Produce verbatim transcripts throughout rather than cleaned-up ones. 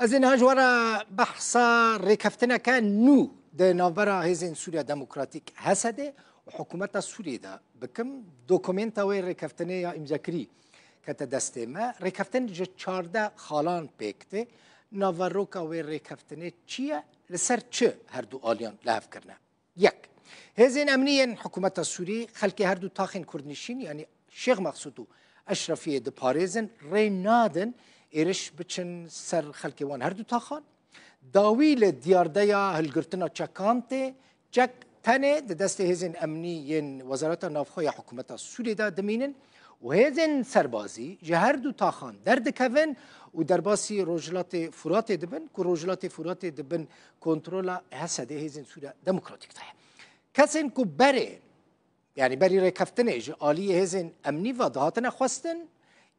Ez ê niha ji we re behsa rêkeftineke nû di navbera Hêzên Sûriya Demokratîk, H S D, û hikûmeta Sûriyê de bikim. Dokumenta wê rêkeftinê ya îmzekirî kete destê me. Rêkeftin ji çardeh xalan pêk tê. Naveroka wê rêkeftinê çi ye? Li ser çi her du aliyan li hev kirine? Yek. Hêzên emnî yên hikûmeta Sûrî xelkê her du taxên kurdnişîn, yanî Şêx Mexsûd û Eşrefiyê diparêzin, rê nadin êriş biçin ser xelkê wan her du taxan. Dawî li diyardeya hilgirtina çekan tê, çek tenê di destê hêzên emnî yên Wezareta Navxwe ya hikûmeta Sûriyê de dimînin û hêzên serbazî ji her du taxan derdikevin û derbasî Rojhilatê Furatê dibin, ku Rojhilatê Furatê di bin kontrola H S D, Hêzên Sûriya Demokratîk, de ye. Kesên ku berê, yanî berî rêkeftinê ji aliyê hêzên emnî ve dihatine xwestin,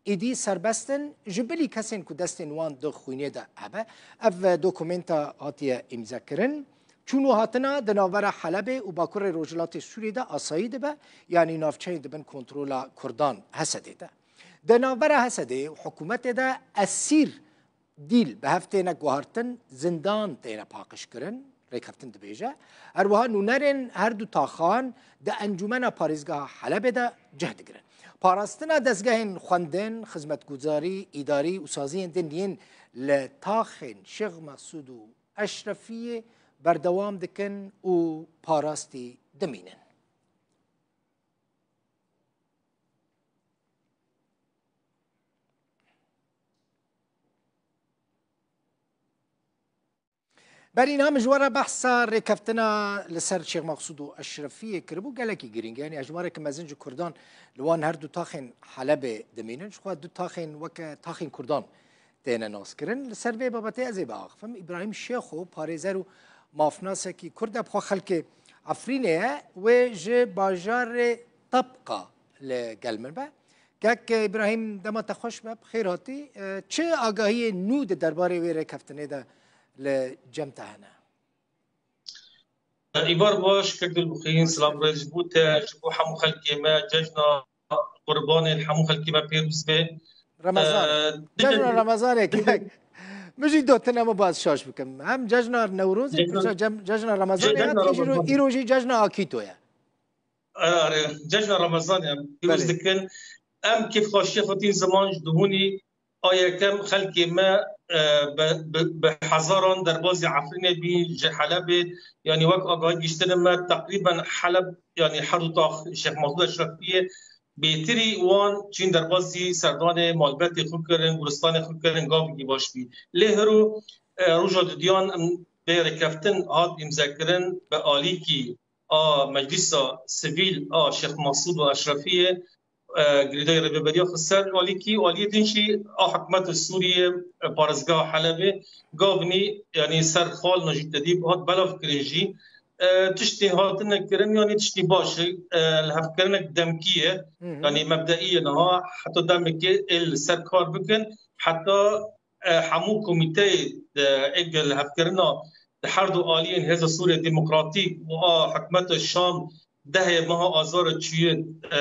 êdî serbest in, ji bilî kesên ku destên wan di xwînê de hebe. Ev dokumenta hatiye îmzekirin. Çûn û hatina di navbera Helebê û Bakurê Rojhilatê Sûriyê de asayî dibe, yanî navçeyên di bin kontrola Kurdan, H S D de. Di navbera H S D û hikûmetê de esîr dîl bi hev têne guhartin, zindan têne paqijkirin, rêkeftin dibêje. Her wiha nûnerên her du taxan di Encûmena Parêzgeha Helebê de cih digirin. Parastina dezgehên xwendin, xizmetguzarî, îdarî û saziyên din yên li taxên Şêx Mexsûd û Eşrefiyê berdewam dikin û parastî dimînin. Berî niha min ji we re behsa rêkeftina li ser Şêx Mexsûd û Eşrefiyê kiribû, gelekî girîng e. Yanî hejmareke mezin ji Kurdan li wan her du taxên Helebê dimînin. Jixwe du taxên weke taxên Kurdan têne naskirin. Li ser vê babetê ez ê biaxifim. Îbrahîm Şêxo, parêzer û mafnasekî Kurd e, bi xwe xelkê Efrînê ye. Wê ji bajarê Tebqa li gel min be. Kek Îbrahîm, dema te xweş be, bi xêr hatî. E, çi agahiyên nû di derbarê wê rêkeftinê de li cem te hene? Îbar baş, kek Dilbixwîn, silam rêz ji bo te, ji bo hemû xelkê me, cejna Qurbanê li hemû xelkê me pêrûz be. Remezan. E, Cejna Remezanê, kek. Min jî dotine min baz şaş bikim. Hem cejna Newrozê, Cejna, cem-, cejna Remezanê, cejna hat, îro-, Remezan. Îro jî cejna Akîto ye. Are, are, cejna Remezanê em pîroz Belê. dikin. Em kêfxweşiya xwe tîn ziman ji dihûnî a yekem xelkê me, e, bi, bi, bi hezaran derbazî Efrînê bî, ji Helebê, yanî wek agahî gihiştinê me teqrîben Heleb, yanî her du tax Şêx Mesûd Eşrefiyê bêtirî wan çîn derbazî serdanê malbetê xwe kirin, guristanê xwe kirin, gavekî baş bî. Lê hiro, e, roja dudiyan em vê rêkeftin hat îmzekirin bi alîkî a Meclîsa Sivîl a Şêx Mesûd û Eşrefiyê, e, girêdayî rêveberiya xwe ser alîkî, aliyê din jî a hikûmeta Sûriyê, e, parêzgeha Helebê, gavnî, yanî ser xal Necîb Tedîb hat belav kirin jî. E, tiştê hatine kirin, yanî tiştê baş e, e, lihevkirinek demkî ye, Hı hı. yanî mebdeî ye niha, heta demekê ê li ser kar bikin, heta, e, hemû komîteyê, e, êk lihevkirina di her du aliyên Hêza Sûriya Demokratîk û a hikûmeta Şam dehê meha Azarê çûyî, e,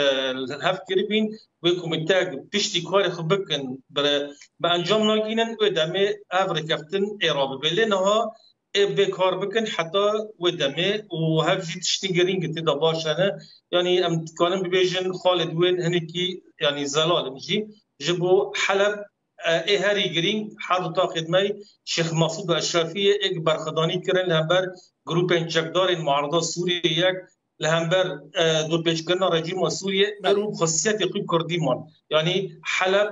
li hev kiribîn, wê komîtek piştî karê xwe bikin, bi, bi encam nagînin, wê demê ev rêkeftin ê rabibe. Lê niha ê bê kar bikin heta wê demê û hev jî tiştên girîng tê de baş hene. Yanî em dikarin bibêjin xalê di wên hinekî, yanî zelal in jî. Ji bo Heleb, e, ê herî girîng her du taxê me Şêx Mesûd û Eşrefiyê êk berxwedanî kirin li hember grûpên çekdarên muarada Sûriyê yek, li hember, e, dorpêçkirina rejîma Sûriyê, Belê. êro xwesiyetê xwe kurdî man. Yanî Heleb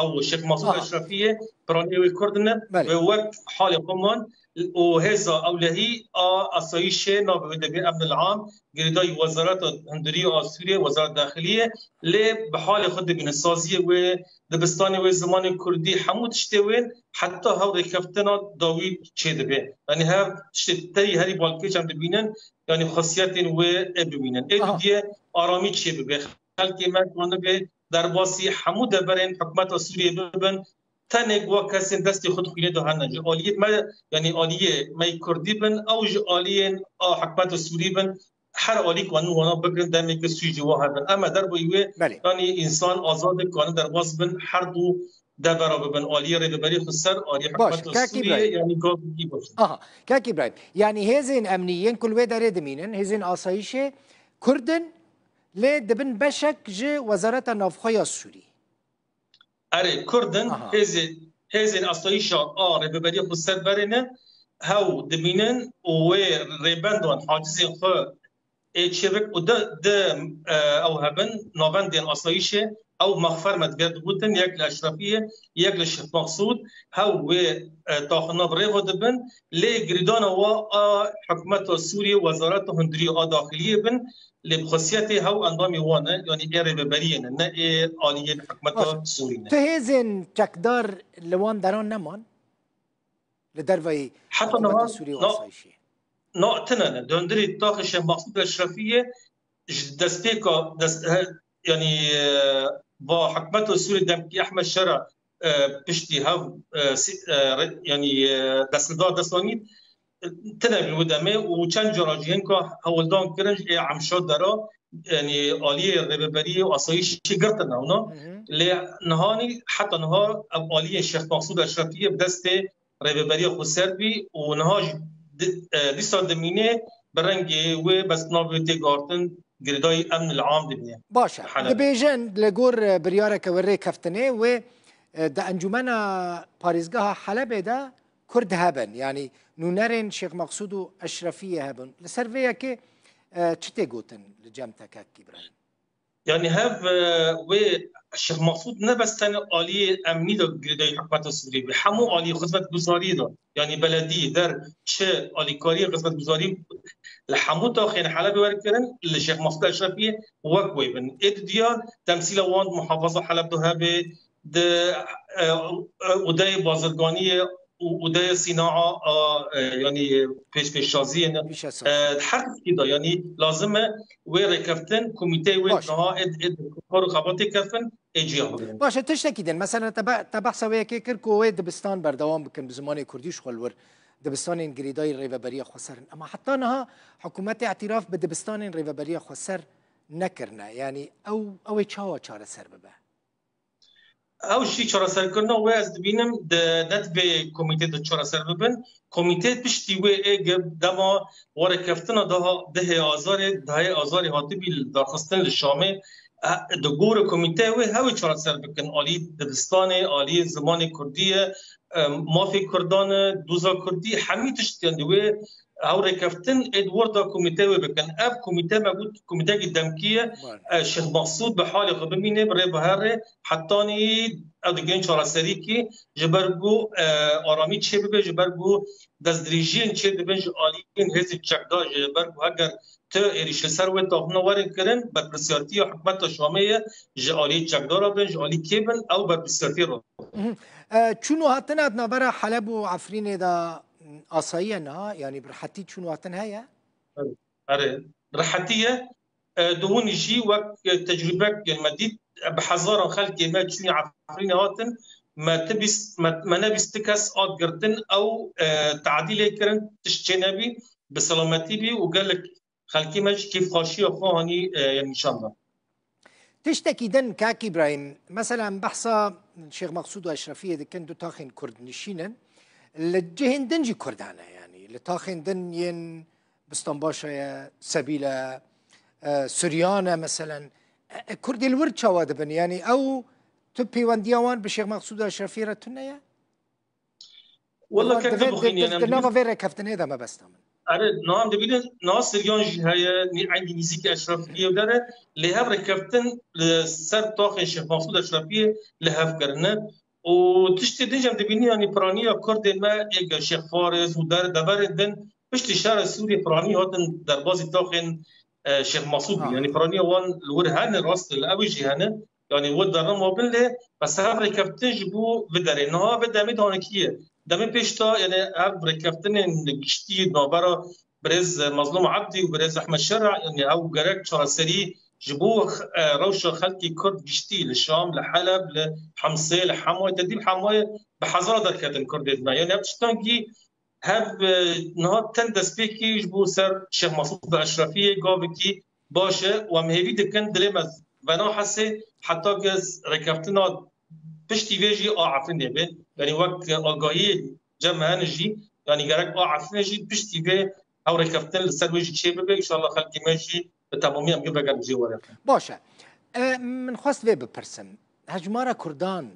ew Şêx Mesûd Aha. Eşrefiyê, piranî wê kurd ne, Belê. wê wek halê xwe man û hêza ewlehî a asayîşê nabe wê dibê emnil am, girêdayî Wezareta Hundirî a Sûriyê, Wezareta Daxiliyê, lê bi halê xwe dibîne, saziyê wê, dibistanê wê, zimanê kurdî, hemû tiştê wê, heta hew rêkeftina dawî çêdibe. Yanî hev tiştê teyî herî balkêş em dibînin, yanî xwesiyetên wê ê bimînin. Ê Aha. dudiyê aramî çêbibe. Xelkê me kanibe derbasî hemû deverên hikûmeta Sûriyê bibin, tenê wek kesên destê xwe di xwînê de hene. Ji aliyê me, yanî aliyê me yê kurdî bin, ew ji aliyên a hikûmeta Sûrî bin, her alî kanin wana bigirin, demeke sûcê wa hebin. Em ê derbarê wê, Belê. yanî însan azad e, kanin derbas bin, her du devera bibin aliyê Rêveberî Xweser, aliyê Baş, hikûmeta Kak Sûriyê, Îbrahîm. Yanî gavekî baş. Aha, Kak Îbrahîm. Yanî hêzên emnî yên ku li wê derê dimînin, hêzên asayîşê Kurd in, lê dibin beşek ji Wezareta Navxwe ya Sûrî. Erê, Kurd in, Aha. hêzê-, hêzên asayîşa a Rêveberiya Xweser berê ne, hew dimînin û wê rêbendan hacizên xwe ê çêbik û di, di, e, ew hebin, navendên asayîşê, ew mexfer me dibe digotin, yek li Eşrefiyê, yek li Şêx Mexsûd, hew wê, e, taxina bi rêva dibin, lê girîdana wa a hikûmeta Sûriyê, wezareta hundirî a daxiliyê bin, lê bi xwesiyetê hew endamê wan e, yanî ê rêveberiyê ne, ne ê aliyên hikûmeta Baş. Sûrî ne. Tu hêzên çekdar li wan deran neman? Li derveyî Heta hikûmeta niha Sûrî û na-, asayîşê. Na, tine ne. Di hundirê taxê Şêx Mexsûd Eşrefiyê ji destpêka dest-, he-, yanî, e, va hikûmeta Sûrî demkî Ehmed Şera, e, piştî hev, e, si-, e, re-, yanî, e, destnidar dest anî, e, tine bî wê demê û çend cara jî hinka hewldan kirin ji ê Emşa dera, yanî aliyê rêveberiyê û asayîşê girtine ewna. Hı hı. Lê nihanî heta niha ev aliyê Şêx Mexsûd Eşrefiyê bi destê Rêveberiya Xweser bî û niha jî di-, e, dîsa dimîne bi rengê wê, bes nav wê tê guhartin, girêdayî emn li am dibîne. Baş e. Helebê. Dibêjin li gor, e, biryareke wê rêkeftinê wê, e, di Encûmena Parêzgeha Helebê de Kurd hebin. Yanî nûnerên Şêx Mexsûd û Eşrefiyê hebin. Li ser vê yekê, e, çi tê gotin li cem te, Kak Îbrahîm? Yanî hev, e, wê Şêx Mexsûd ne bes tenê aliyê emnî de girêdayî hikûmeta Sûriyê bî, hemû aliyê xizmetguzariyê de, yanî belediyê der çi alîkariyê xizmetguzarî li hemû taxên Helebê werkirin, li Şêx Mexsûd Eşrefiyê wek wê bin. Ê di diya temsîla wan di muhafaza Heleb de hebe, di, e, e, odeyê bazirganiyê û odeyê sînaa a, e, yanî pêşpêşsaziyê ne. Pêşesaz. E, her tiştî de, yanî lazim e wê rêkeftin, komîteyê wê Baş. niha ê, ê kar û xebatê kefin, ê ciya bigrin. Baş e, tiştekî din. Mesela te be-, te behsa wê yekê kir ku wê dibistan berdewam bikin bi zimanê kurdî ji xwe li wir dibistanên girêdayî Rêveberiya Xweser in. Ema heta niha hikûmetê îtiraf bi dibistanên Rêveberiya Xweser nekirine. Yanî ew, ew ê çawa çareser bibe? Ew jî çareserkirina wê ez dibînim di, ne divê komîtê de çareser bibin. Komîtê piştî wê ê ge-, dema werêkeftina daha dehê Azarê, dehê Azarê hatibî li darxistin li Şamê, e, di gorî komîteyê wê hewê çareser bikin. Alî dibistanê, alî zimanê kurdî ye, e, mafê kurdan e, doza kurdî, hemî tişt yên di wê ew rêkeftin ê di wir de komîte wê bikin. Ev komîte me got komîtekî demkî ye. Bale. E, Şêx Mexsûd bi halê xwe bimîne, bi rê bi herê, hetanî ew digihên çareserîkî, ji ber ku, e, aramî çêbibe, ji ber ku destdirêjiyên çêdibin ji aliyên hêzên çekdar, ji ber ku heger tu êrîş li ser wê taxmina werin kirin, berpirsiyartiya hikûmeta Şamê ye, ji aliyê çekdara bin, ji alî kê bin, ew berpirsiyartî re. Mhm. E, çûn û hatina di navbera Heleb û Efrînê de, m, asayî ye niha? Yanî bi rehetî çûn û hatin heye? Erê, rehetî ye. E, di hûnî jî wek, e, tecrûbek me dît, e, bi hezaran xelkê me çûyî Efrînê hatin, me ti bîst, me, me ne bîst kes hat girtin, ew, e, tadîlê kirin, tişt çênebî, bi selametî bî û gelek xelkê me jî kêfxweşiya xwe hanî, e, nîşan da. Tiştekî din, Kak Îbrahîm, mesela em behsa Şêx Mexsûd û Eşrefiyê dikin, du taxên Kurd nişîn in. Li cihên din jî Kurd hene, yanî li taxên din yên Bistanbaşa ye, Sebîl e, e, Suryan e, meselen. E, e, Kurdê li wir çawa dibin? Yanî ew, tu pêwendiya wan bi Şêx Mexsûd û Eşrefiyê re tune ye? Wele Wan kek divê tu bixwînî di, di, di nava vê rêkeftinê de mebesta min. Erê, niha em dibînin, niha Siryan jî heye, nî-, eynî nîzîkî Eşrefiyê dere, lê hev rêkeftin li ser taxê Şêx Mexsûd Eşrefiyê li hev kirine. Û tiştê din jî em dibînin, yanî piraniya Kurdên me ê ge Şêx Fariz û der-, deverên din piştî şerê Sûriyê piranî hatin derbazî taxên, e, Şêx Mexsûd bû. Ha. Yanî piraniya wan li wir hene, rast e, li ew jî hene. Yanî wê dernem wa bin lê bes hev rêkeftin ji bo vê derê. Niha vê demê danikî ye. Demê pêş de, yanî ev rêkeftinên giştî navbera birêz Mezlûm Ebdî û birêz Ehmed Şera, yanî ew gerek çareserî ji bo, e, rewşa xelkê Kurd giştî li Şam, li Heleb, li Hemsê, li Hemayê, te dî li Hemayê bi hezara derketin Kurdê din. Yanî ev tiştan kî Hev, e, niha ten destpêkî ji bo ser Şêx Mesûd Eşrefiyê gavekî baş e û em hêvî dikin dilê me vena Hesê heta ke rêkeftina Piştî vê jî a Efrînê be. Yanî wek agahiyê cem hene jî, yanî gerek a Efrînê jî piştî vê hewrêkeftin li ser wê jî çê bibe. Înşallah xelkê me jî bi temamî em bivegerin cê were. Baş e. E, min xwest vê bipirsim. Hejmara Kurdan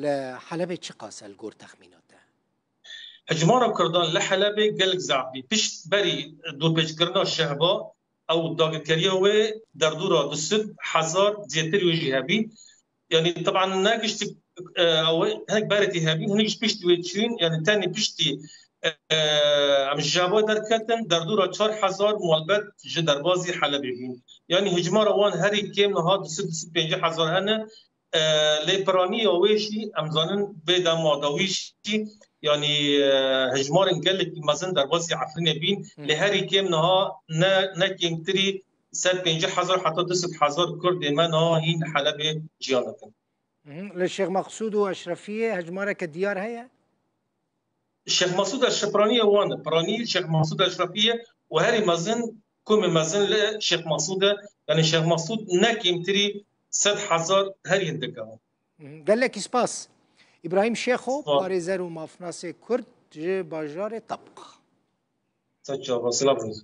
li Helebê çiqas e li gor texmîna te? Hejmara Kurdan li Helebê gelek zaf bî. Pişt berî dorpêçkirina Şehba, ew dagirkeriya wê derdora du sed hezar zêtir wê jî hebî. Yanî, teban ne giştik, e, ew hinek berê tê hebî, hinek ji piştî wê çûn, yanî tenê piştî, e, em ji Şehba derketin, derdora çar hezar malbet ji derbazî Helebê bûn. Yanî hejmara wan herî kêm niha du sed, du sed pêncî hezar hene. E, lê piraniya wê jî, em zanin, vê dema dawî jî, yanî, e, hejmarên gelekî mezin derbasî Efrînê bîn, Hı. lê herî kêm niha ne, ne kêmtirî sed pêncî hezar heta du sed hezar Kurdê me niha hîn Helebê jiyan dikin. Hı hı. Li Şêx Mexsûd û Eşrefiyê hejmareke diyar heye? Şêx Mesûd Eşref piraniya wan e. Piranî Şêx Mesûd Eşrefî ye û herî mezin, komê mezin li Şêx Mesûd e. Yanî Şêx Mesûd ne kêmtirî sed hezar herî hindika. Gelekî spas. Îbrahîm Şêxo, Spas. Parêzer û mafnasê Kurd ji bajarê Tabq. Te çava, silav û rêz.